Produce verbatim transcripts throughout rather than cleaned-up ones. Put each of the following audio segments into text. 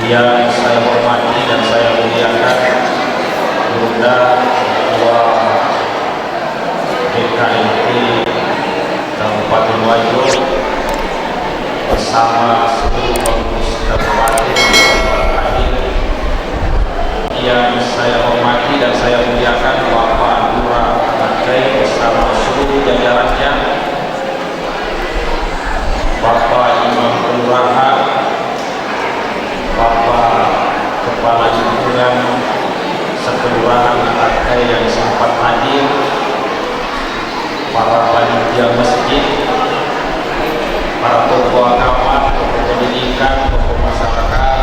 Yang saya hormati dan saya muliakan Bunda Ketua D K M P Kabupaten Wajo bersama seluruh pengurus kabupaten yang hadir. Yang saya hormati dan saya muliakan Bapak Lurah Amatkai bersama seluruh jajarannya, Bapak Imam Kelurahan, Bapak Kepala Lingkungan Sekelurahan Amatkai yang sempat hadir, para panitia masjid, para tokoh agama, tokoh pendidikan, tokoh masyarakat,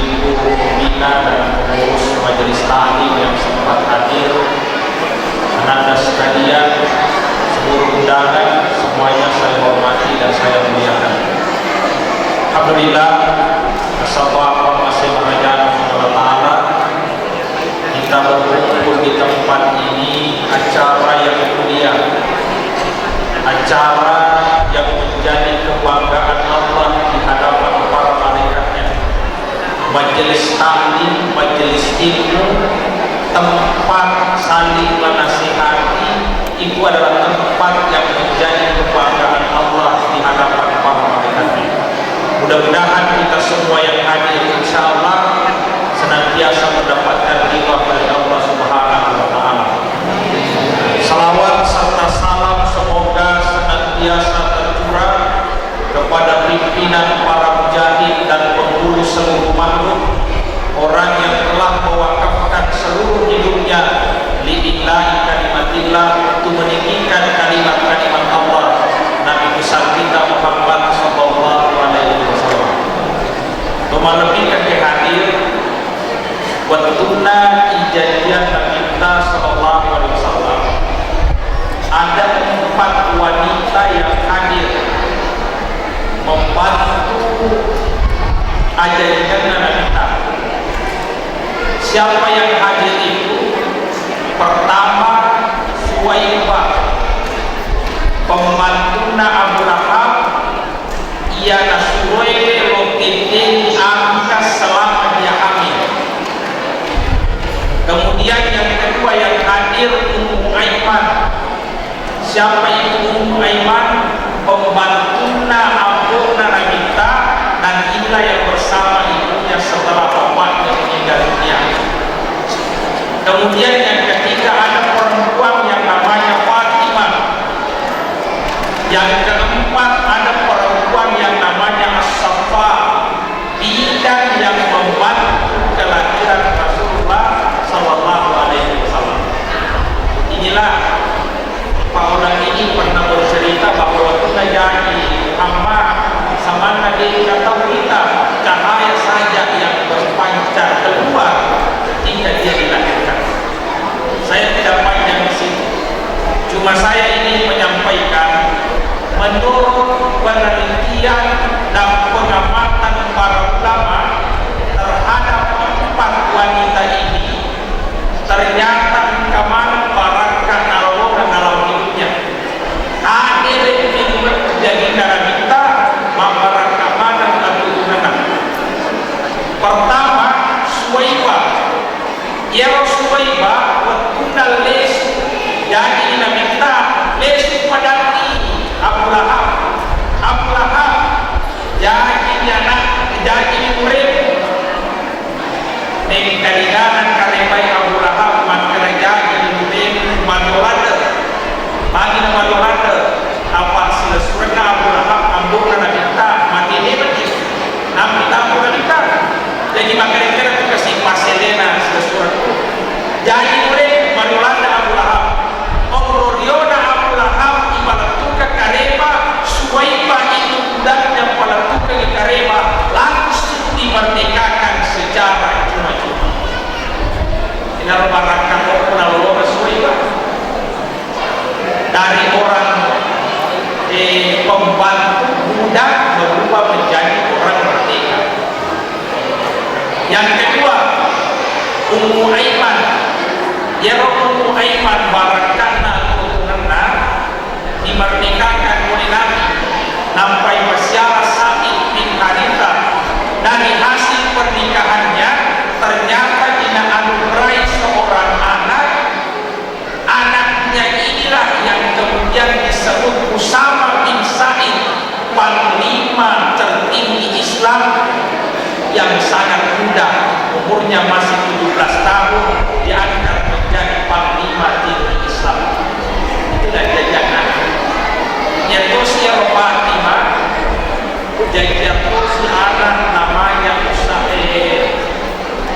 ibu-ibu pembina dan pengurus majelis taklim yang sempat hadir, ananda sekalian, seluruh undangan, semuanya saya hormati dan saya muliakan. Alhamdulillah, nasaba masih merajana Allah Ta'ala, kita berkumpul di tempat ini acara yang mulia, acara yang menjadi kebanggaan Allah di hadapan para malaikatnya. Majelis taklim, majelis ilmu, tempat saling menasihati, itu adalah tempat yang menjadi kebanggaan Allah di hadapan para malaikatnya. Mudah-mudahan kita semua yang hadir, insya Allah, senantiasa mendapatkan ridha dari Allah Subhanahu wa Ta'ala. Salawat serta salam semoga senantiasa tercurah kepada pimpinan para mujahid dan penghulu seluruh makhluk, orang yang telah mewakafkan seluruh hidupnya lillahi kalimatillah, untuk meninggikan kalimat-kalimat Allah, Nabi besar kita Muhammad sallallahu alaihi wasallam. Tomalebbi engka hadir, wettunna ijajiang Nabitta sallallahu alaihi wasallam, ada empat wanita yang hadir membantu ajajianna Nabitta. Siapa yang hadir itu? Pertama, Suwaibah, pembantunna Abu Lahab, iya nasuroe lo tenniwi angka selama dia hamil. Kemudian yang kedua yang hadir, Ummu Aiman. Siapa itu Ummu Aiman? Pembantunna ambo'na Nabitta, dan inilah yang bersama ibunya setelah bapaknya meninggal dunia. Kemudian yang ketiga ada perempuan yang namanya Fatimah. Yang keempat ada perempuan yang namanya As-Saffa, bidan yang membantu kelahiran Rasulullah sallallahu alaihi wasallam. Inilah Pak Odang ini pernah bercerita bahwa wettunna jaji Muhammad, samanna de' tau kita, cahaya saja yang berpancar keluar ketika dia dilahirkan. Saya tidak panjang di sini. Cuma saya ingin menyampaikan, menurut penelitian dan pengamatan para ulama terhadap empat wanita ini, ternyata engka maneng barakka nalolongeng dalam hidupnya. Adere'mi wettu jajinna Nabitta, mabbarakka maneng keturunanna. Pertama, Suwaibah. Iyaro Suwaibah wettunna lesu, jaji Nabitta lesu padanni Abu Lahab. Abu Lahab, jajini anak, jajini murid. Mengkalinganna karepai Abu Lahab makkeda, jaji murid, mato ladde. Magi na mato ladde? Apa silessurenna Abu Lahab ambo'na Nabitta mate memeng. Nampi tamu Nabitta. Jaji makkeda-keda tu kasi passelena silessurekku. Jaji murid, mato ladde Abu Lahab. Onrong riona Abu Lahab ipalettukeng kareba, Suwaibah itu budaknya palettukeng kareba, langsung dimerdekakan secara cuma-cuma. Inaro barakka ko nalolongeng Suwaibah. Dari orang, eh, pembantu budak berubah menjadi orang merdeka. Yang kedua, Ummu Aiman. Iyaro Ummu Aiman barakkanna keturunanna dimerdekakan oleh Nabi, nampai masiara Sa'id bin Harithah dari hasil yang masih tujuh belas tahun diangkat menjadi panglima tinggi Islam. Itulah jajah Nabi. Yang tosi ya Fatimah, jajah tosi anak namanya Usa-, eh,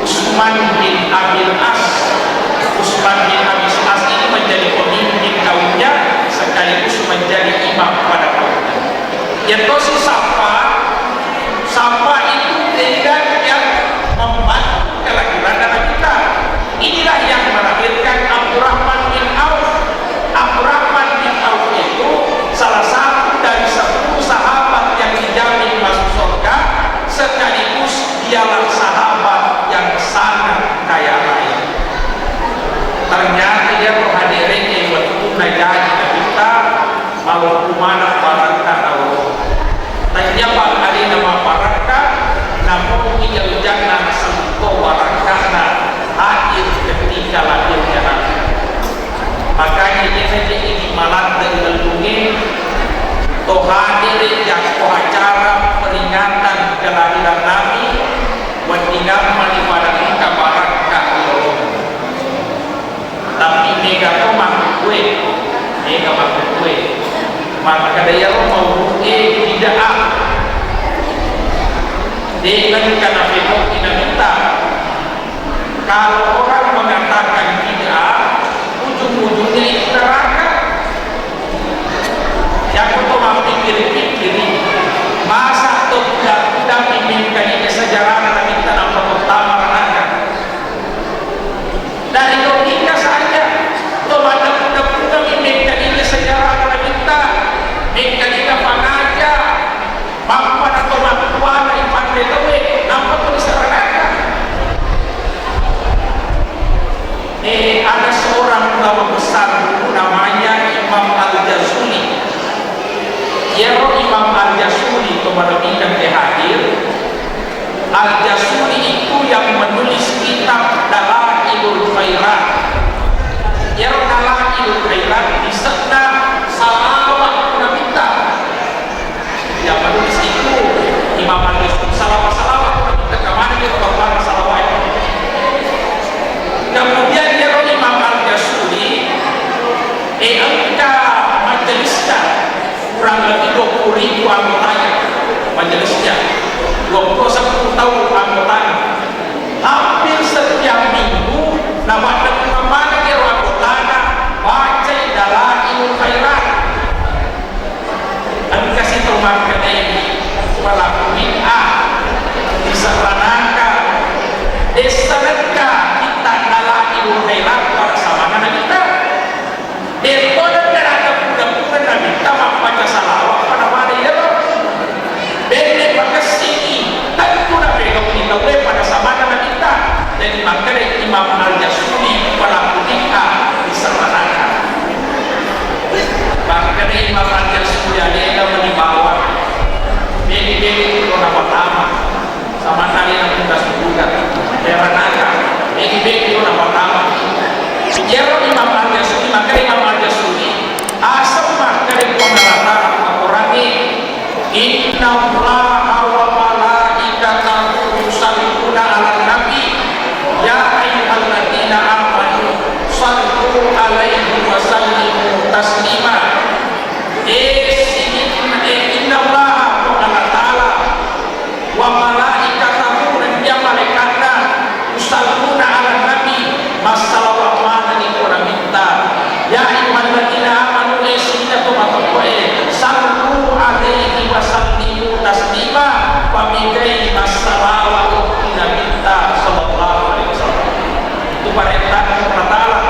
Usman bin Abil As. Usman bin Abil As ini menjadi pemimpin kaumnya sekaligus menjadi imam pada kaumnya. Yang tosi Safa, Safa itu tidak yang membantu kelahiran anak kita. Inilah yang melahirkan Abdurrahman bin Auf. Abdurrahman bin Auf itu salah satu dari sepuluh sahabat yang dijamin masuk surga, sekaligus dialah sahabat yang sangat kaya raya. Ternyata iyaro haderenge wettunna jaji Nabitta, maloppo maneng barakka tau. Tennyapa alena mabbarakka, namomi jaujanna nasengko barakkana hadir ketika lahirnya Nabi. Makanya iyareja idi maladde ri ellungnge, to hadere jakko acara peringatan kelahiran Nabi, weddingammani pada engka barakka ri lolongeng. Tapi mega to makkukkue, mega makkukkue. Makkeda iyaro mauru'e bid'ah. De engka napegau'i Nabitta. Kalau orang mengatakan bid'ah, ujung-ujungnya itu neraka. Yako to mappikir-pikiri, masa to tidak-tidak mengkaji sejarah Nabitta nampa to tama neraka. Dari logika saja, to maddeppu-deppungeng mengkalinga sejarana Nabitta, mengkalinga pangaja, mappada to mattuana ipanre tauwe, nampa to diseranakka. Eh, ada seorang ulama besar dulu namanya Imam Al-Jazuli. Iyaro Imam Al-Jazuli to malebbikan ke hadir, Al-Jasuri itu yang menulis kitab Dalailul Khairat. Iyaro Dalailul Khairat lise'na salawat ku Nabitta. Yang menulis itu Imam Al-Jasuri, salawat-salawat ku Nabitta, kemana dia bawa salawat. Kemudian iyaro Imam Al-Jasuri, eh, engka majelisnya. Kurang lebih dua puluh ribu anggotanya majelisnya, dua puluh sepuluh tahun anggotanya. Hampir setiap minggu, napaddepungeng maneng ero anggotana bacai Dalailul Khairat. Engka si tau makkedai pelaku bid'ah, diseranakka, dessa nekka kitta Dalailul Khairat pada samana Nabitta. De'to nengka naddeppu-deppungeng Nabitta mappaca salawat pada maneng iyaro. Benne pakessingi, tentu napegau'i tauwe pada samana Nabitta. Jadi makkeda Imam Al-Jasuli pelaku bid'ah diseranakka. Makkeda Imam Al-Jasuli alena meni bawang. Bene-bene tu napatama. Samanna alena punda suruga, era naka, begi-begi ona patama. Iyaro Imam Al-Jasuri, makkeda Imam Al-Jasuri, aseng makkeda Puang Allah Ta'ala Al-Qur'angnge, "Innallaha wa malaikatahu yusalluna 'alan nabi, ya ayyuhalladzina amanu sallu 'alaihi wa sallimu taslima." Eh, sining-, eh, innallaha, Puang Allah Ta'ala, wa malaikatahu, nennia malaikatna, yusalluna 'alan nabi, massalawat manengngi ko Nabitta. Ya ayyuhalladzina amanu, eh, sininna to mateppe'e, sallu 'alaihi wa sallimu taslima, pamegai massalawat ko Nabitta sallallahu alaihi wasallam. Itu parentana Puang Allah Ta'ala.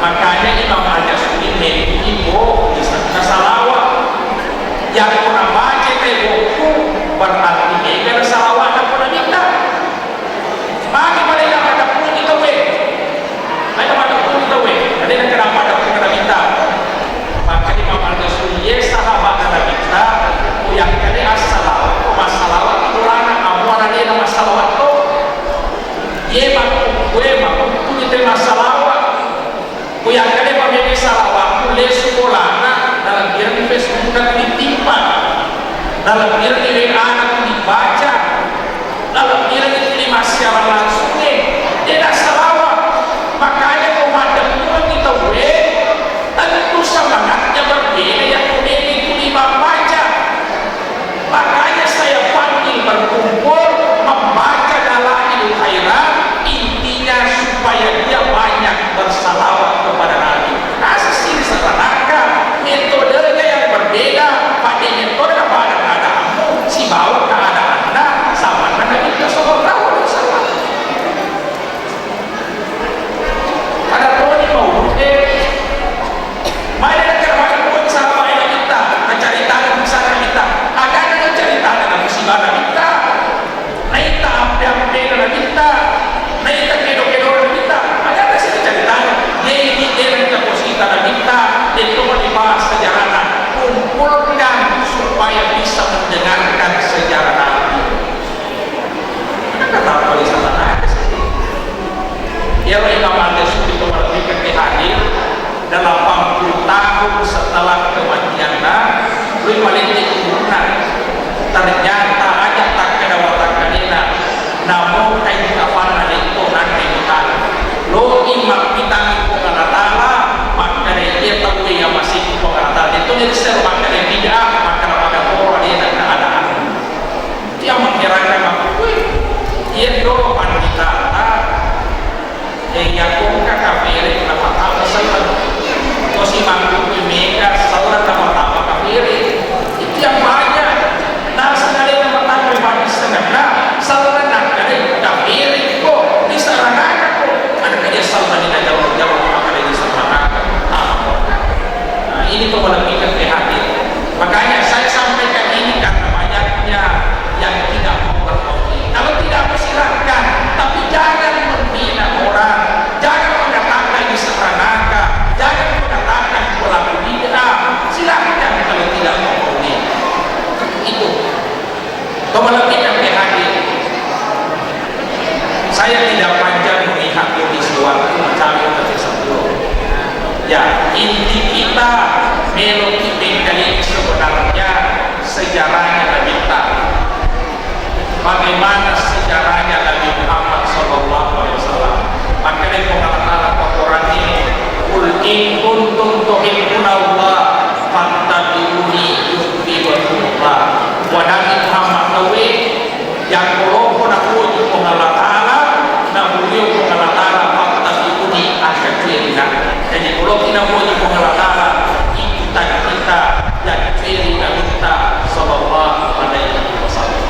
Makanya Imam Al-Jasuri mettui ko lise'na salawat. Yakko nabaca tauwe bokku, berarti mega na salawat na ko Nabitta. Magi pada ina pada puni tauwe. Pada pada puni tauwe. Ade na kenapa ada puni Nabitta. Maka Imam Al-Jasuri, ye sahabat Nabitta, yang kade assalawat, ko massalawat, ko lana, amuana de na massalawat to. Ye makku-, ye makkukkuni te massalawat. Ku yakkeda pamele salawatmu lesu bolana, nalebbirengngi Facebook-na tu dittimpa, nalebbirengngi W A-na tu dibaca, nalebbirengngi tu dimassiarang langsungnge, Ternyata aja takkeda watakkalena, namo kain kafanna letto nanre mutang. Loki mappitang Puang Allah Ta'ala, makkeda iya tauwe iya masih Puang Allah Ta'ala. Itu jadi seru makkeda bid'ah, makkeda pada poro alena keadaan. Dia mengherankan aku, wih, iya dolo pandita, eh, iya kongka kafiri, kenapa tahu seneng? Kosi mangkuku mega, salah nama-nama kafiri. Itu yang banyak. Nah, sengaja nama-nama bagi setengah. Nah, salah nak ada kafiri kok, diserang aja kok. Ada kerja salah ni, jauh-jauh maka diserang. Ah. Nah, ini tuh malah pikir P H D. Makanya saya sampaikan ini karena banyaknya yang tidak mau bertauhid. Kalau tidak mau, silakan, tapi jangan menghina orang, jangan mengatakan ini seorang nakal, jangan mengatakan pelaku bid'ah. Silakan kalau tidak mau bertauhid. Itu. Kembali kita P H D. Saya tidak panjang melihat kondisi waktu, mencari tapi sepuluh. Ya, inti kita meloki bengkel ini sebenarnya sejarahnya Nabi kita. Bagaimana sejarahnya Nabi Muhammad sallallahu alaihi wasallam? Maka dia mengatakan Al-Quran ini, "Qul in kuntum tuhibbunallah fattabi'uni yuhibbukumullah." Wa Nabi Muhammad nawe, yang koloko napuji Puang Allah Ta'ala, napuji Puang Allah Ta'ala, fattabi'uni, ancaccueri na. Jadi, koloki napuji Puang Allah Ta'ala, ikutan kita, yang cueri Nabitta sallallahu alaihi wasallam.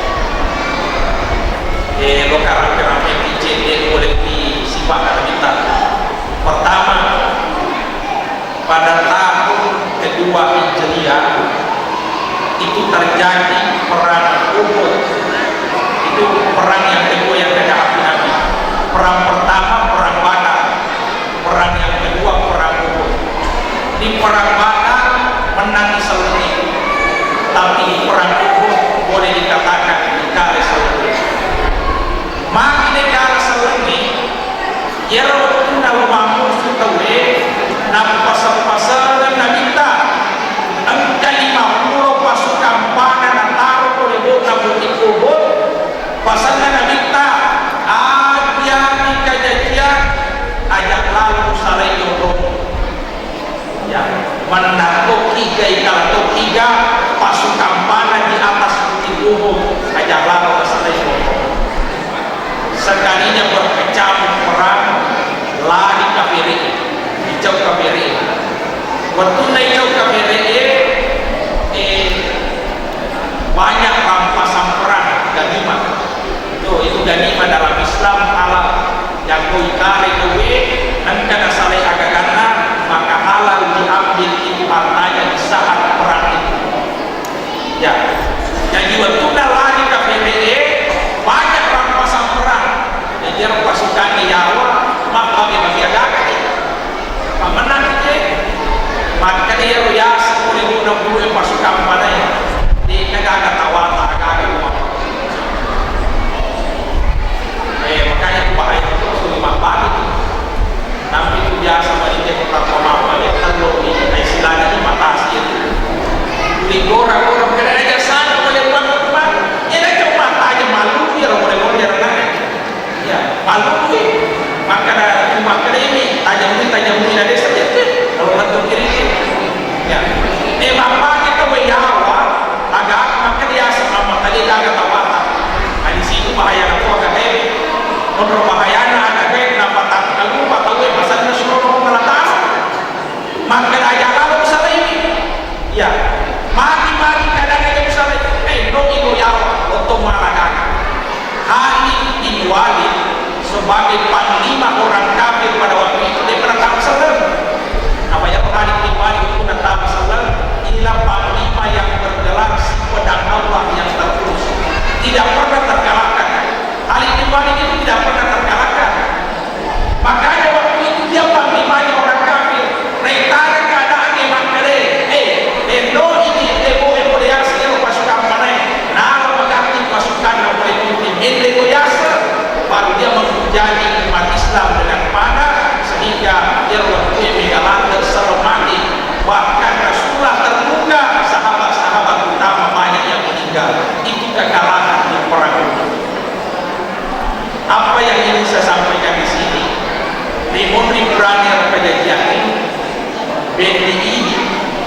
Eh, lo karape-rape kicin, eh, boleh di sifat Nabitta. Pertama, pada tahun kedua Hijriah itu terjadi perang Uhud. Itu perang yang kedua yang kena api Nabi. Perang pertama perang Badar, perang yang kedua perang Uhud. Di perang Badar menang Islam, tapi di perang Uhud boleh dikatakan dikalahi Islam. Magi dikalahi Islam? Iyaro wettunna lo mammusu tauwe, nappaseng-pasengeng Nabitta, engka limappulo pasukan panah nataro ko lebo'na Bukit Uhud, pasenna Nabitta, "Agiangi kajajiang, aja lalo usalai yolo." Ya, mennang tokkiga, ikala tokkiga, pasukan panah di atas Bukit Uhud, aja lalo nasalai yolo. Sekalinya berkecamuk perang, lari kafiri, icau kafiri. Wettunna icau kafiri, eh, banyak rampasan perang, ganimah. Tuh, itu ganimah dalam Islam halal. Yang kau ikale kowe, engka nasalai agaganna, maka halal diambil itu hartanya di saat perang itu. Ya. Jaji wettunna lari kafiri e, banyak rampasan perang. Jaji ero pasukanna yawa, mabbage-bage agaga ni. Pamenang ki, makkeda iyaro yaseng pole dua puluh pasukan panai. De'na gaga tawata, gaga rumah. Eh, makanya tu bahaya tu, tu mabbage tu. Tapi tu biasa bagi dia tetap memaafkan, ya, kan lo ni, ai silana ni matasi itu. Tuli gora-gora, bukan ada jasana, boleh buat apa? Ya, dah cuma tanya malu, ya, boleh-boleh, ya, kan? Ya, malu, ya. Maka dah, maka dah ini, tajam ni, tajam ni, ada saja tu. Kalau betul kiri ni. Ya. Eh, bapak kita beryawa, agak, maka dia sama tadi, agak tawata. Nah, di situ bahaya, aku agak kayak, menurut bahayana, agak kayak, kenapa tak, kalau, apa tahu, ya, pasal dia suruh ngomong kalau tahu. Makkeda aja lalo usalai. Iya. Magi-magi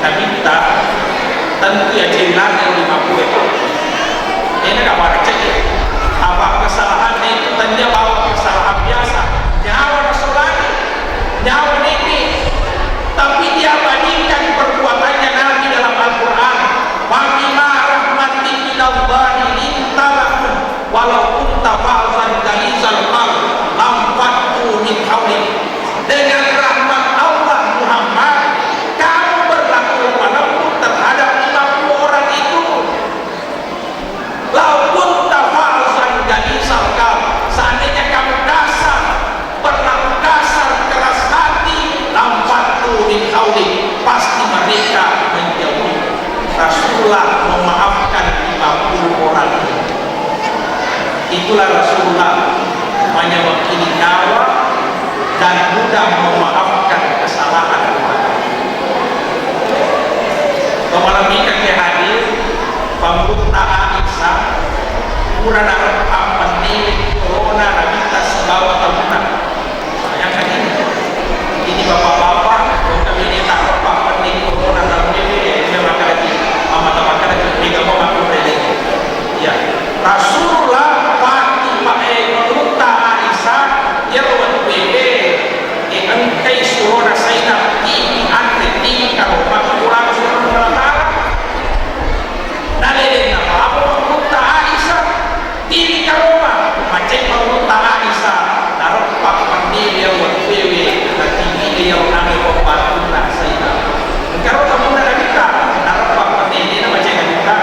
Nabitta tentu yacellaki lima puluh. Ena kabar cek. Apa kesalahan itu tanya bahwa kesalahan biasa. Nyawa Rasulullah, nyawa Nabi. Tapi dia bandingkan perbuatannya Nabi dalam Al-Quran. Fabima rahmatin minallahi linta lahum walau kunta fazzan ghalizal qalb lam faddu min haulik. Dengan rahmat Allah, Muhammad, kamu berlaku lemah lembut terhadap lima puluh orang itu. Lau kunta fazzan ghalizal qalb, seandainya kamu kasar, berlaku kasar, keras hati, lam faddu min haulik, pasti mereka menjauhi. Rasulullah memaafkan lima puluh orang. Itulah Rasulullah, hanya mengkini nyawa dan mudah memaafkan kesalahan orang. Pemalamika ke hadir, pamutta Aisyah, pura nareppa penni corona Nabitta sibawa taunna. Bayangkan ini. Ini bapak-bapak, bukan ini tak bapak penting corona, tapi ini dia makan lagi. Mama tak makan lagi, ini kamu makan lagi. Ya, Rasulullah pati pa-, eh, menurut Aisyah, dia waktu bebe, eh, engkai surona Zainab, tinggi anre, tinggi kalau mati kurang surona Allah Ta'ala. Nalelenna mamo pamutta Aisyah, tiwi karoma, macai pamutta Aisyah, nareppa penniwi iyaro wettuewe, natiwi iyaro name pembantunna Zainab. Engkaro tamunna Nabitta, nareppa penniwi na macai Nabitta.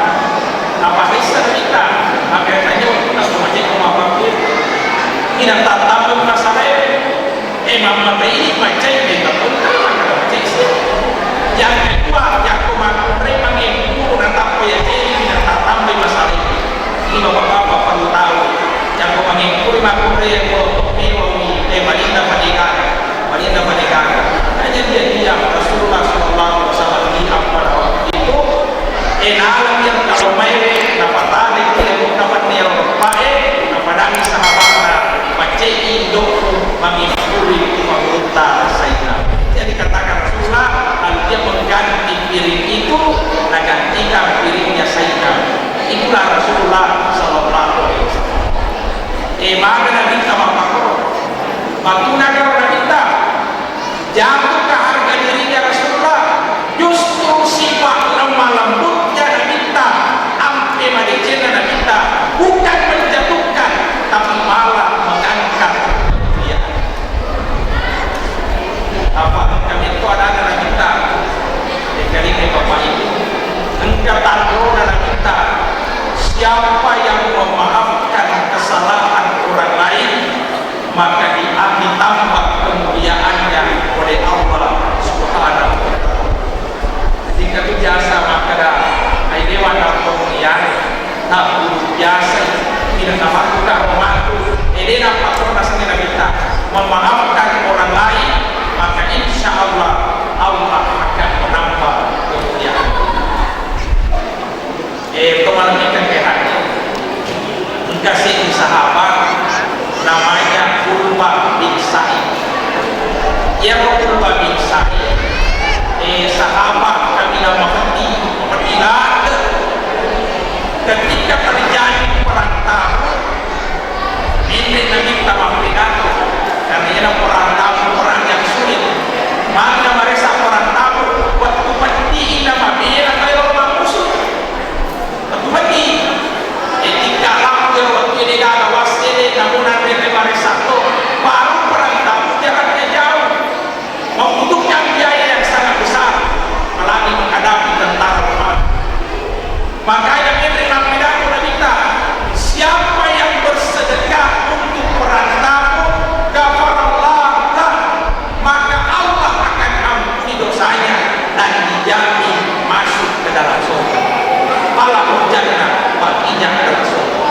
Apa Aisyah Nabitta, maka tanya waktu tak macai pembantu. Tidak tak tambah masalah. Eh, mamma taini macai, eh, tapunna, maka macai sih. Yang kedua, yang ko makkunrai mangengku, natappa ya cai, tidak tambai masalah ini. Ini bapak-bapak perlu tahu. Yang ko mangengku, makkunrai yang ko mewawi, eh, balinda padegaga, balinda padegaga. Hanya dia diam, Rasulullah sallallahu alaihi wasallam diam pada waktu itu. Eh, naleng yang kalau mai, napatane, napanni, napadangi sahabatna, macai, Mamimpuli pangulutta Zainab. Jadi katakan Rasulullah, lalu dia mengganti piring itu, nagantikan piringnya Zainab. Itulah Rasulullah sallallahu alaihi wasallam. Eh, maka Nabitta mappakoro. Matunakaro Nabitta, jatuhkah harga dirinya Rasulullah? Justru sifat lemah lembutnya Nabitta, ampe madecenna Nabitta, bukan menjatuhkan, tapi malah mengangkat kemuliaan. Apa engka metto adanna Nabitta? Engka ni Bapak Ibu, engka tanrona Nabitta, siapa yang memaafkan kesalahan orang lain, maka di-, ditambah kemuliaannya oleh Allah Subhanahu wa Ta'ala. Engka tu biasa makkeda, ai dewa nampong iyae, nabbulu biasa, tidak namaku karo matu, ede nappakko nasengnge Nabitta, memaafkan orang lain, maka insya Allah, Allah akan menambah kemuliaan. Eh, to malemmekeng ke hadir. Engka seddi sahabat namanya Uqbah bin Sa'id. Iyaro Uqbah bin Sa'id, eh, sahabat kaminang mapeddi, mapeddi ladde. Ketika terjadi perang Tabuk, Menre Nabitta mappidato, karena iyana perang Tabuk, perang yang sulit. Maka maresa perang Tabuk, wettu peddi na mabela maelo mappusu. Wettu peddi. Ketika lampu yang wettu ini gaga wassele, namun menre maresa to, baru perang Tabuk jaraknya jauh. Membutuhkan biaya yang sangat besar, apalagi menghadapi tentara Romawi. Makanya menre mappidato Nabitta, siapa yang bersedekah untuk perang Tabuk, ghafarallahu lah, maka Allah akan ampuni dosanya dan dijamin masuk ke dalam surga. Falahu jannah, baginya adalah surga.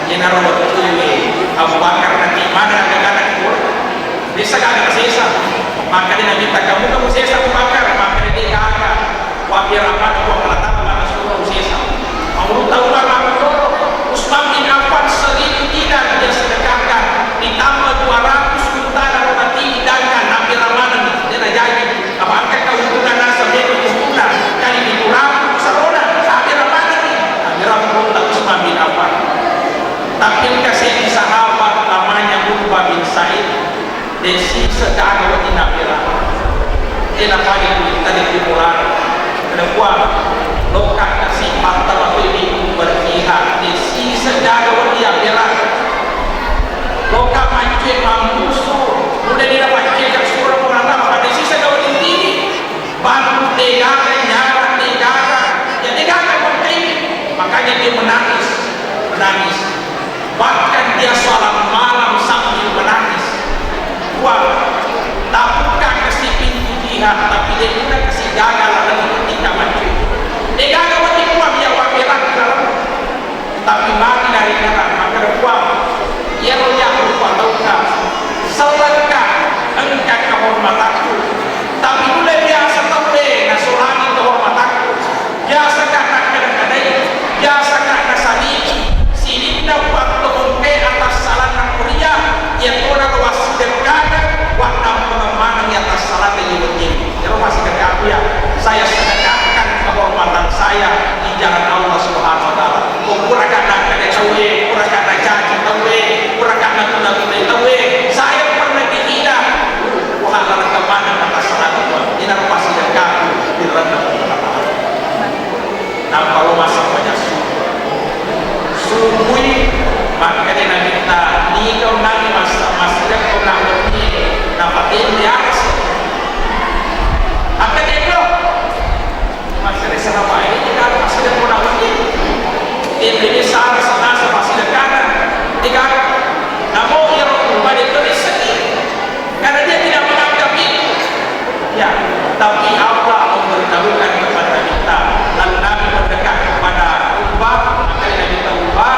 Iyanaro wettuwe Abu Bakar nanti mana anak-anak. Dessa gaga sesa. Makkeda Nabitta, kamu kamu sesa Abu Bakar, makkeda de gaga. Wa biar apa ko Allah Ta'ala maka suruh sesa. Menurut Umar maka Utsman bin Affan seribu dinar dia sedekahkan, ditambah dua ratus unta dan roti, sedangkan Nabi Ramadan dia jadi. Apa angkat keuntungan nasabnya Napale kulittani ri bolana. Kada kuang, lokka kasi pattama toi di berjihad. Di sisa jaga wedding abbela. Lokka maccue mammusu. Muda di maccue ka sura Puang Allah, pada sisa jaga wedding tini. Bantu degaga, nyala degaga. Ya degaga pengkaini. Makanya dia menangis. Menangis. Bahkan dia salat malam sambil menangis. Puang, tabuka kasi pintu jihad, tapi de' muda kasi gaga laleng kita maju. De' gaga mati Puang ya wabbelaki laleng. Tapi magi dari kata, maka Puang, ya roja Puang tauka, salakka engka kehormatanku. Tapi muda biasa tauwe, nasolangi kehormatanku. Biasaka nakkeda-kedai, biasaka nasadiki, sininna wattu engkae atassalanna muria, iyatonaro wassidekkana, waddampengemmanengngi atassalata iye wedding. Iyaro massidekkaku iya, saya sedekahkan kehormatan saya di jalan Allah Subhanahu wa Ta'ala. Ko puraka nakkeda tauwe, puraka nacaci tauwe, puraka natuna-tunai tauwe, saya pernah dihina, Puang, laleng maneng atassalata Puang. Inaro massidekkaku di lalenna Puang Allah Ta'ala. Nappa lo massempajang subuh. Subui, makkeda Nabitta, niga onnangngi massa-, massidekko onnang wennie, napatenri arasa. Akkeda, "Eko, makkeda sahabat ini, niga massidekko onnang wennie? Tenri arasa, nasa massidekkana." Niga, namo iyaro pada itu risengi. Karena dia tidak menganggap itu. Ya, tapi Allah memberitahukan kepada kita, lalu Nabi mendekat kepada Uqbah, maka Nabi tahu, "Uqbah,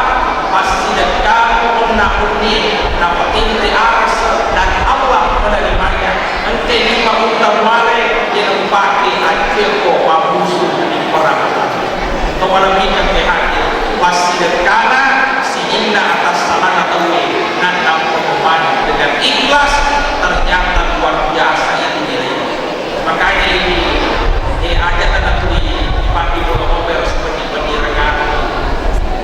massidekkamu onnang wennie, napatenri arasa, dan Allah menerimanya. Engka lima unta muale, dia nempati acil ko mabusu di perang." Tomalampika ke hati, wassidekkana sininna atassalana tauwe, naddampengemmaneng dengan ikhlas, ternyata luar biasa itu nilainya. Makanya ini, eh, aja tadi di pagi bola mobil seperti penyerangan,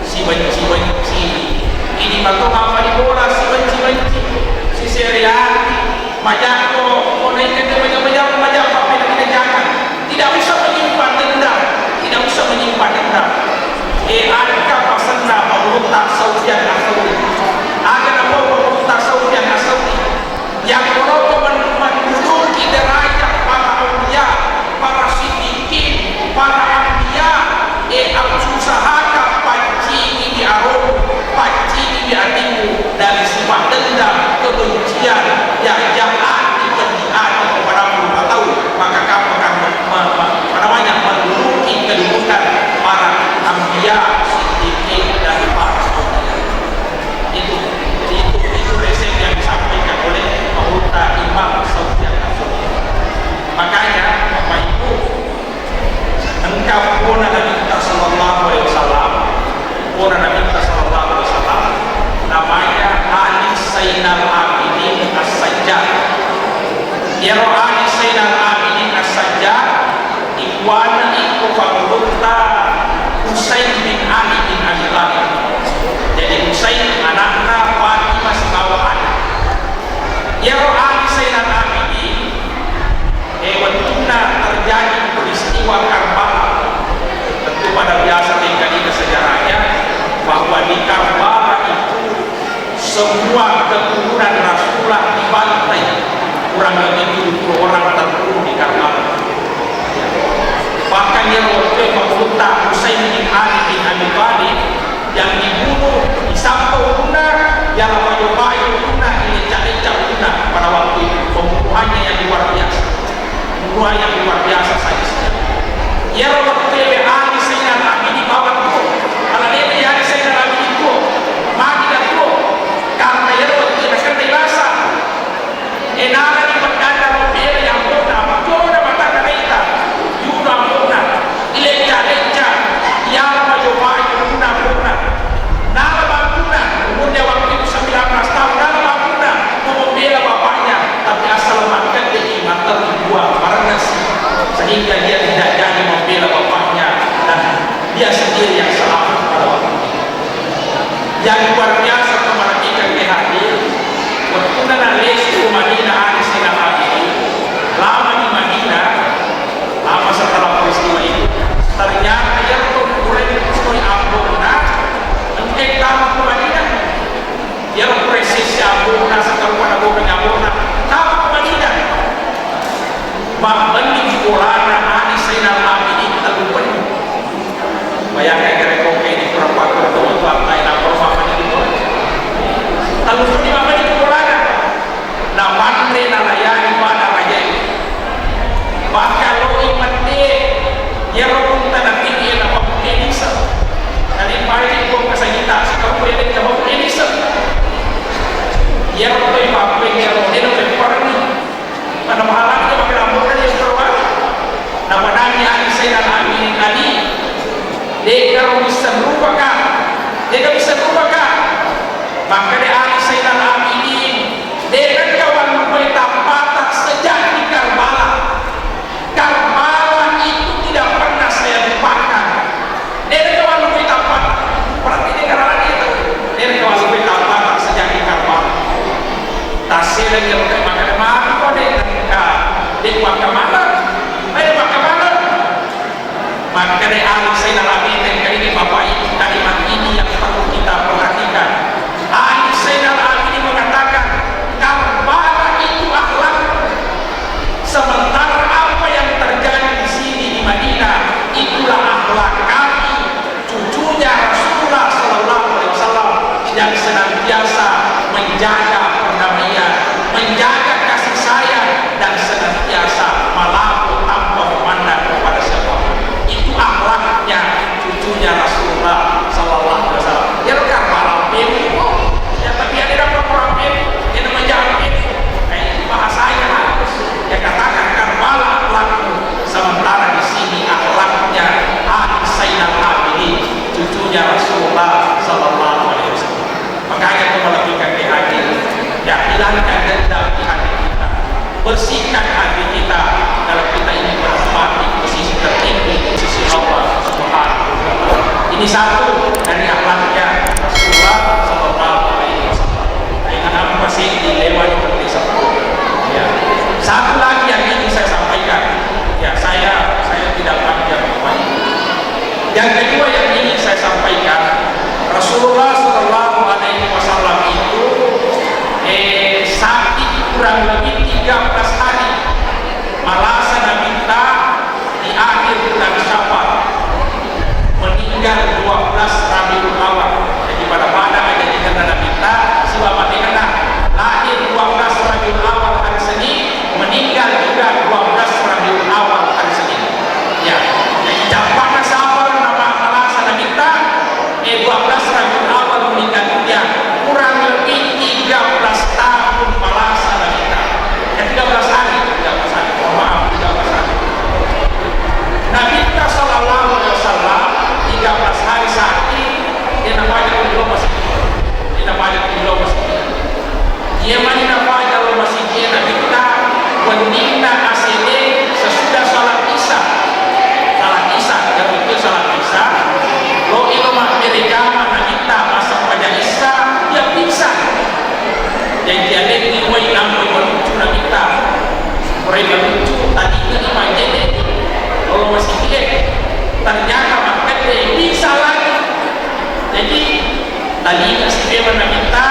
si benci-benci, ini maka mama di bola, si benci-benci, si serian, Majakko, ko naikka te maja-maja, majakko, apa yang kita jangan. Tidak usah menyimpan dendam, tidak usah menyimpan dendam. Eh, engka pasenna pangulutta Sufyan Ats-Tsauri. Aga napau pangulutta Sufyan Ats-Tsauri? Yang merokok men-, menduduki derajat para aulia, para siddiqin, para anbiya, eh, usahaka paccingi di aromu, paccingi di atimu dari sifat dendam, kebencian, ya, jahat, dipeddi ati kepada berupa tau, maka kamu akan me-, me-, me-, apa namanya, menduduki kedudukan para anbiya, siddiqin, dan para aulia. Itu, jadi itu, itu resep yang disampaikan oleh Pangulutta Imam Sufyan Ats-Tsauri. Makanya, Bapak Ibu, engka pona Nabitta sallallahu alaihi wasallam, pona Nabitta sallallahu alaihi wasallam, namanya Ali Zainal Abidin As-Sajjad. Iyaro Ali Zainal Abidin As-Sajjad, ikuana iko pangulutta Husain bin Ali bin Abi Thalib. Jadi Husain anakna Fatimah sibawa Ali. Iyaro Ali Zainal Abidin, eh, wettunna terjadi peristiwa Karbala, tentu pada biasa tengkalinga sejarahnya bahwa di Karbala itu semua keturunan Rasulullah dibantai, kurang lebih tujuh puluh orang terbunuh di Karbala. Bahkan iyaro wettu e pangulutta Husain bin Ali bin Abi Thalib yang dibunuh, disappa ulunna, yala payo-payo ulunna, ilecca-lecca ulunna pada waktu itu. Pembunuhannya yang luar biasa. Pembunuhan yang luar biasa sadisnya. Iyaro wettu e Ali Zainal Abidin bawang tuo. Ala lebe Ali Zainal Abidin tuo. Magi da tuo. Karena iyaro wettu e nakennai rasa. E, nalani peddanna mabela ambo'na, ambo'na matanna naita, yuno ambo'na, ilecca-lecca, iyaro pajo-pajo yuno ambo'na. Nala bangkuna, umurnya waktu itu sembilan belas tahun, nala bangkuna mau membela bapaknya, tapi asal makkeda i materi buang, marengesi, sehingga dia tidak jadi membela bapaknya dan dia sendiri yang selamat pada waktu itu. Yang luar biasa, tomalampika ke hadir, wettunna nalesu ke Madinah Ali Zainal Abidin, lama di Madinah, Mabbenni bolana Ali Zainal Abidin tellu benni. Bayangkan kira-kira ini kurang bagus, teman-teman, lain apa, apa ini, tellu benni mabbenni bolana. Napanre nalayani pada rajae. Bahkan loi mette, iyaro unta napi'i napabbuke niseng. Narimpaini ko kasagita, sikappu ede napabbuke niseng. Iyaro toi pappeng iyaro dena pepparni. Pada mahalaknya makkeda, "Amponna, de' perwali." Napadanni Ali Zainal Abidin, "Ali, de'garo misseng rupaka, de'ga misseng rupaka." Makkeda Ali Zainal Abidin, "De'na engka wallupai tappata sejak di Karbala. Karbala itu tidak pernah saya lupakan." Dena kawalu pe tappata. Berarti dena rani itu. Dena kawalu pe tappata sejak di Karbala. Tasseleng yang makai makan mami kok dena ka. Dek makan mana? Ayo makan mana? Maka dek Ali Zainal Abidin kali ini, Bapak Ibu, kalimat ini yang perlu kita perhatikan. Ali Zainal Abidin mengatakan, Karbala itu akhlak. Sementara apa yang terjadi di sini di Madinah, itulah akhlak kami, cucunya Rasulullah sallallahu alaihi wasallam, yang senantiasa menjaga perdamaian, menjaga kasih sayang, dan senantiasa melapor tanpa memandang kepada siapa. Itu akhlaknya cucunya Rasulullah sallallahu alaihi wasallam. Iyaro Karbala pemi ko. Ya, tapi ada dapat orang pemi, dia nama jangan pemi. Eh, bahasanya halus. Dia katakan Karbala akhlakmu, sementara di sini akhlaknya Ali Zainal Abidin, cucunya Rasulullah sallallahu alaihi wasallam. Makanya itu kalau kita ke hati, ya, hilangkan dendam di hati kita. Bersihkan hati kita kalau kita ingin menempati posisi tertinggi di sisi Allah Subhanahu wa Ta'ala. Ini satu dari akhlaknya Rasulullah Sallallahu Alaihi Wasallam. Nah, ini apa sih di lewat seperti sepuluh? Ya. Satu lagi yang ingin saya sampaikan, ya, saya saya tidak panjang, Bapak Ibu. Yang kedua yang ingin saya sampaikan, Rasulullah Sallallahu Alaihi Wasallam itu eh, sakit kurang lebih tiga belas hari. Malasa Nabitta di akhir bulan Syawal, meninggal dua belas Rabiul Awal. Jadi pada-pada aja dikenal Nabitta, siwa mati kena. Lahir dua belas Rabiul Awal hari Senin, meninggal juga dua belas Rabiul Awal hari Senin. Ya, jadi campakna Safar nama malasa Nabitta, eh, dua belas Rabiul Awal meninggal dunia, kurang lebih tiga belas tahun malasa Nabitta. Eh, tiga belas hari, tiga belas hari, mohon maaf, tiga belas hari. Nabitta Sallallahu Alaihi Wasallam tiga belas hari sakit, dia namanya di rumah sakit. Dia namanya di rumah sakit. Iya mani napaja lo masigi e Nabitta, wenninna asede sesudah salat Isya. Salat Isya, iyaro itu salat Isya, lo ilo mabbere jama Nabitta massempajang Isya, iya pingsan. Jaji aleni wai nampai malucu Nabitta. Pura malucu, tadi ini majjene lo masigi e. Ternyata makkeda pingsan lagi. Jadi, Talinga si memang Nabitta,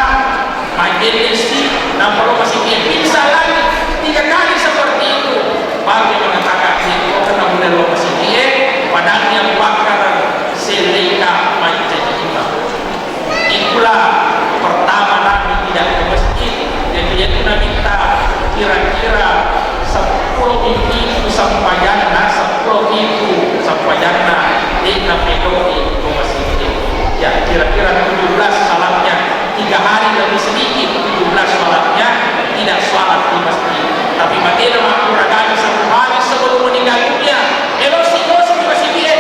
majjene si, nampa lo masigi e pingsan lagi. Tiga kali seperti itu. Baru dia mengatakan, "Ini kok kena mudah lo masigi e, padahal dia bakar seleka mancaji imam." Itulah pertama Nabi tidak ke masjid. Jadi, itu Nabitta kira-kira seppulo pitu sempajanna, seppulo pitu sempajanna, de' napedoi ko masigi e. Ya, kira-kira tujuh belas salatnya, tiga hari lebih sedikit, tujuh belas salatnya tidak salat di masjid. Tapi matena makkuragangi satu hari sebelum meninggal dunia, eh, losi, losi di masigi e,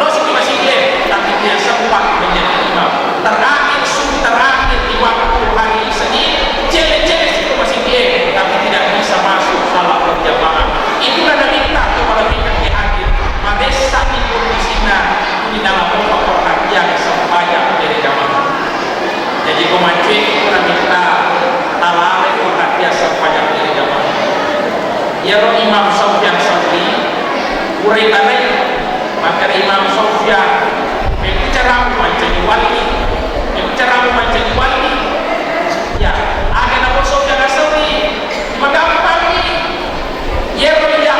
losi di masigi e, tapi tidak sempat menjadi imam. Terakhir, subuh terakhir di waktu hari Senin, cele-cele situ masigi e, tapi tidak bisa masuk salat berjamaah. Itulah Nabitta kepada mereka di hadir. Madessa di kondisina, di dalam perhatian sempajang berjamaah. Jadi, ko maccue itu Nabitta, talale perhatian sempajang berjamaah. Iyaro Imam Sofyan Sauri, pura itanai, makkeda Imam Sofyan, "Mebbicara mancaji wali, mebbicara mancaji wali." Ya, aga namo Sofyan Sauri, magampangngi. Iyaro iya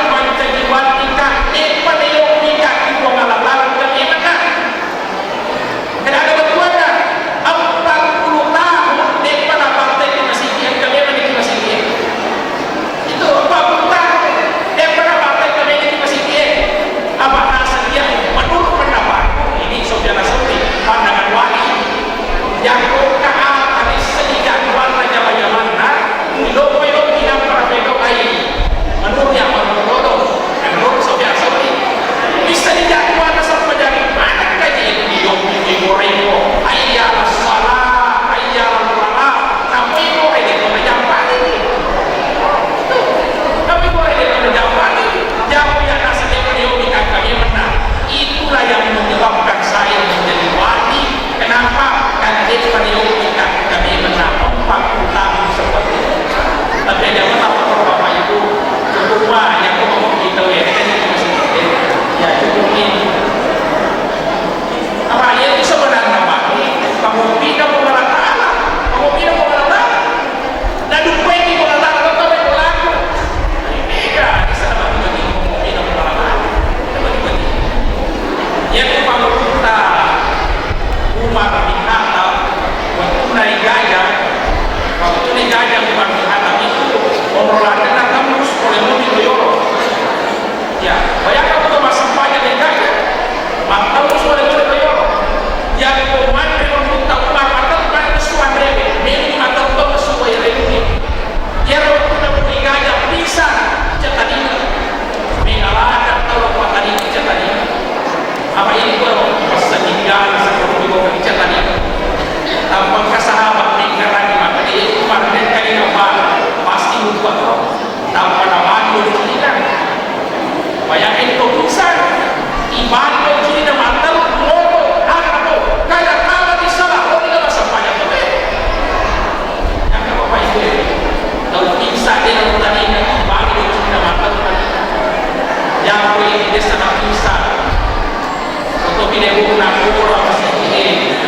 Orang masih ini,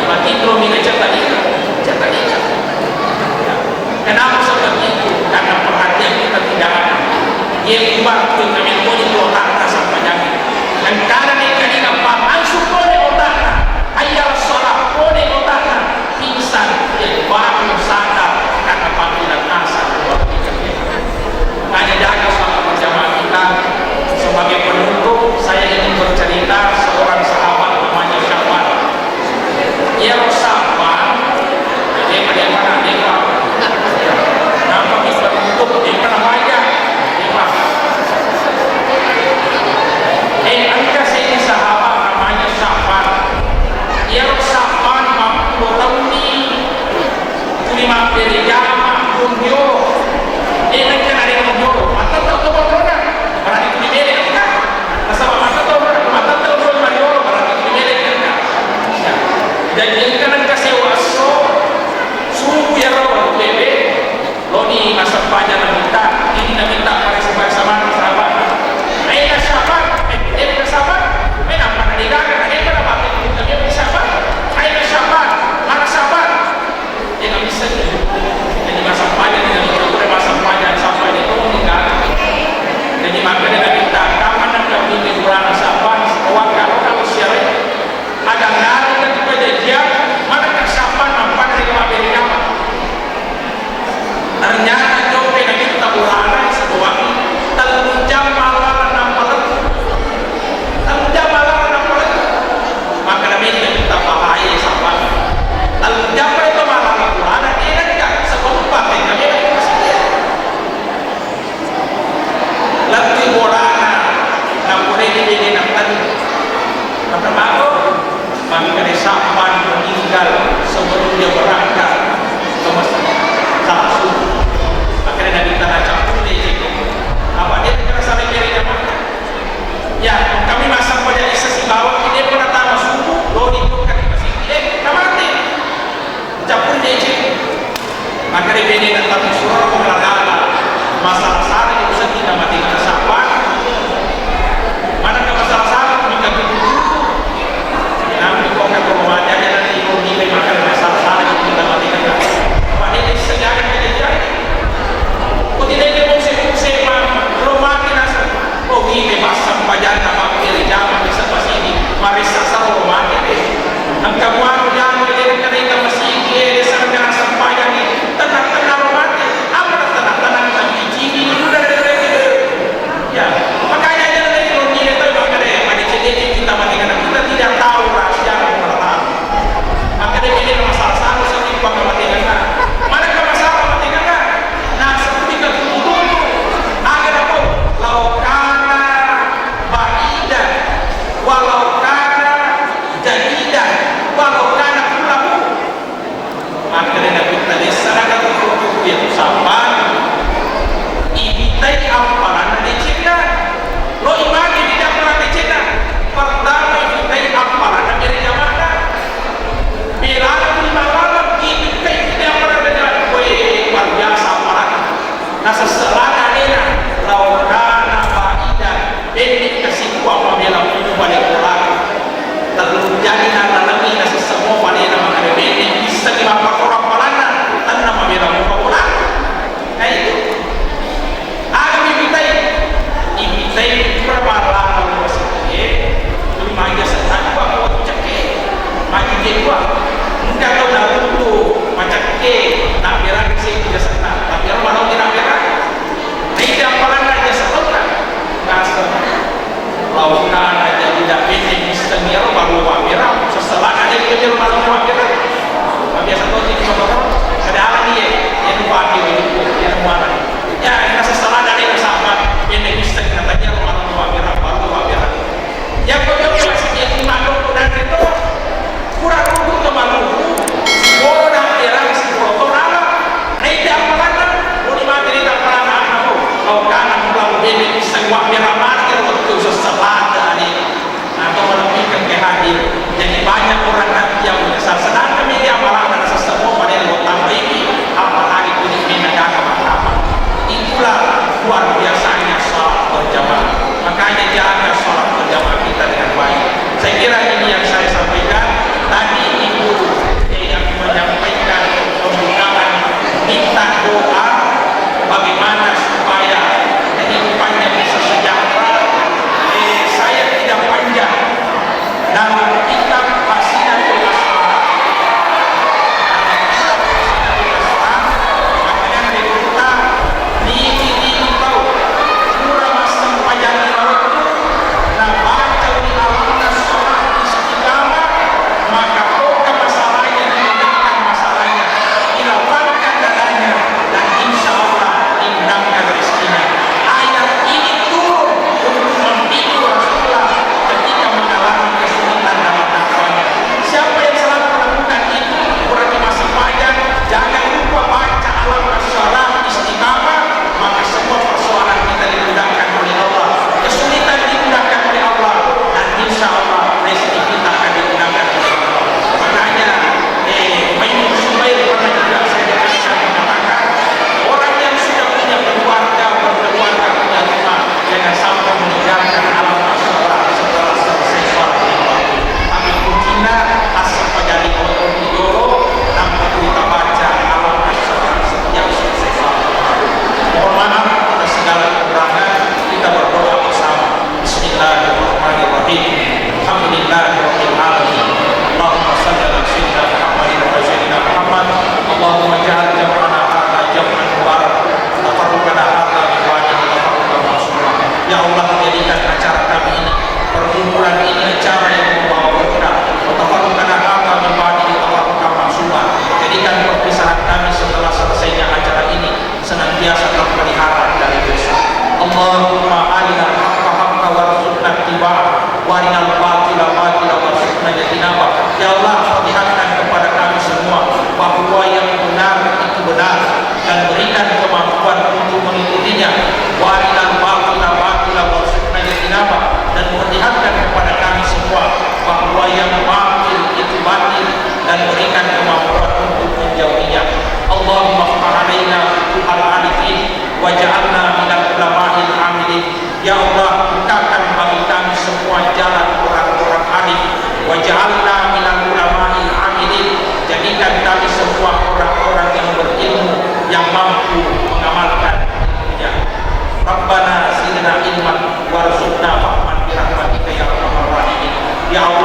matinro mi na cataninga, cataninga. Kenapa seperti itu? Karena perhatian kita tidak ada. Ye kubantu kami kodi otakna sampajang. Engkana ni kadina pa ansu kone otakna. Hayya salat kone otakna. Pingsan, ye baru sadar karena panggilan asal. Hanya jaga salat berjamaah kita. Sebagai penutup, saya ingin bercerita seorang sahabat namanya Sya'ban. Iyaro Sya'ban, depa, depa, depa. Nampa kita tutup, depa namanya, depa. Eh, engka seddi sahabat namanya Sya'ban. Iyaro Sya'ban mappulo taunni tuli mabbere jama, bonjolo. Eh, engka nare bonjolo. Mattau to bonjolona. Berarti tuli bere engka. Nasaba mattau, mattau to mariolo, berarti tuli bere engka. Ya. Jadi engka nengka sewa esso, subuh iyaro bebe, loni massempajang nabitta, ini nabitta pada sembahyang sama sahabat. Aina Sya'ban, eh, eh, Sya'ban, eh, nampa nadegaga, eh, pada batu, kita dia Sya'ban, aina Sya'ban, mana Sya'ban? Tega missengngi. Jadi massempajang, jadi pura massempajang, sampajang itu meninggal. Jadi makkeda nabitta, kapan engka bini bulana Sya'ban, wakka lo kalau siarai, ada ngarang dan juga janjian, mana ke Sya'ban, nampa dari mabbere jama. Ternyata jokka nabitta bulana setoangngi tellu jam mallalang nampa lettu. Tellu jam mallalang nampa lettu. Maka nabitta bahaya Sya'ban. Tellu jam itu mallalang bulana, de nengka, sebelum pakai kami lagi masih dia. Lettu bolana, napoleini bene nattani. Maka mako, makkeda Sya'ban meninggal sebelum dia berangkat ke masjid. Salat subuh. Akhirnya Nabi tanya, "Campur deh, cek." Apa dia kena saling kiri jamaah? Ya, kami masa pada isa sibawa, dia pernah tama subuh, lo di masjid, eh, namate. Campur dece. Maka de bene na tamu surau ko malala. Masalah-salah di usaha kita mati kita sapa. Mana ke masalah-salah maka tutu. Namun kok ke rumah aja dan di rumah ini maka masalah-salah di kita mati kita. Apa ini sejarah kita jadi. Kau tidak ada musim-musim, rumah kita Oh, ide passampajanna mabbere jama bisa masigi, maressa saro mate de. Engka muaro jama de, engka de masigi, de sangka sampajanni, tenang-tenang mate, apa tenang-tenang tapi cigi muda dari mereka. Ya, makanya jangan lagi lo ide tuh makanya pada cedek kita mati karena kita tidak tahu rahasia Allah Taala. Makkeda bene na masalah-salah sami pakamatengenna. Manakka masalah matengenna? Nasabbi ka tutu-tutu. Aga napau? Lau kana ba'idan, walau kana jadidan, walau kana kullahu. Makkeda Nabitta, dessa naka tutu-tutu iya tu sabbana. Ibitai appalanna decenna. Lo imani di appalanna decenna. Pertama ibitai appalanna bere jamana. Belana tuli mallaleng, itikkai kita yang pada beda. Weh, luar biasa appalanna. Nasesserana alena, laukana ba'idan, pendek kasikuang mabela mupa le bola. Tellu jari nalalemi nasessemo palena makana pendek, bisa di mappakkoro appalanna, tenna mabela mupa bola. Nah itu. Aga mitai? Imitai pura balla masigi e, tuli maja senna dua ko cekke, maji je dua. Engka tau naruntu macekke, nabberang se jasenna, tapi ero manau nabberang. Naita appalanna jasa tauka. Naseng. Laukana jadi dapete missengi ero baru wabberang, sesselana de kebir manau wabberang. Mabiasa tau jadi motor, kada alani ye, ye dupake, ye duku, ye muara. Ya, nasesselana de nasaba, bene missengi na tania ro manau wabberang, baru wabberang. Yakko jokka masigi e, madokko nanre to, pura ruku to maluku, sipolo nabberang, sipolo to rala. Naita appalanna, muni mate naita appalanna, anna mo. Laukana mulang bene missengi wabberang mate, wettu sesselana de. Atau menempatkan ke hadir. Jadi banyak orang nanti yang لله رب العالمين. اللهم صل على سيدنا محمد وعلى سيدنا محمد. اللهم اجعل جمعنا هذا جمعا مباركا، وتفرقنا هذا من بعده تفرقا معصوما. Ya Allah, jadikan acara kami ini, perkumpulan ini acara yang membawa berkah. وتفرقنا هذا من بعده تفرقا معصوما. Jadikan perpisahan kami setelah selesainya acara ini senantiasa terpelihara dari dosa. اللهم أرنا الحق حقا وارزقنا اتباعه، وأرنا الباطل باطلا وارزقنا اجتنابه. Ya Allah, perlihatkan kepada kami semua bahwa yang benar itu benar dan berikan kemampuan untuk mengikutinya. وأرنا الباطل باطلا وارزقنا اجتنابه. Dan perlihatkan kepada kami semua bahwa yang batil itu batil dan berikan kemampuan untuk menjauhinya. اللهم افتح علينا فتوح العارفين واجعلنا من العلماء العاملين. Ya Allah, bukakan bagi kami semua jalan orang-orang arif. واجعلنا من العلماء العاملين. Jadikan kami semua orang-orang yang berilmu, yang mampu mengamalkan ilmunya. ربنا زدنا علما وارزقنا فهما برحمتك يا أرحم الراحمين. Ya Allah,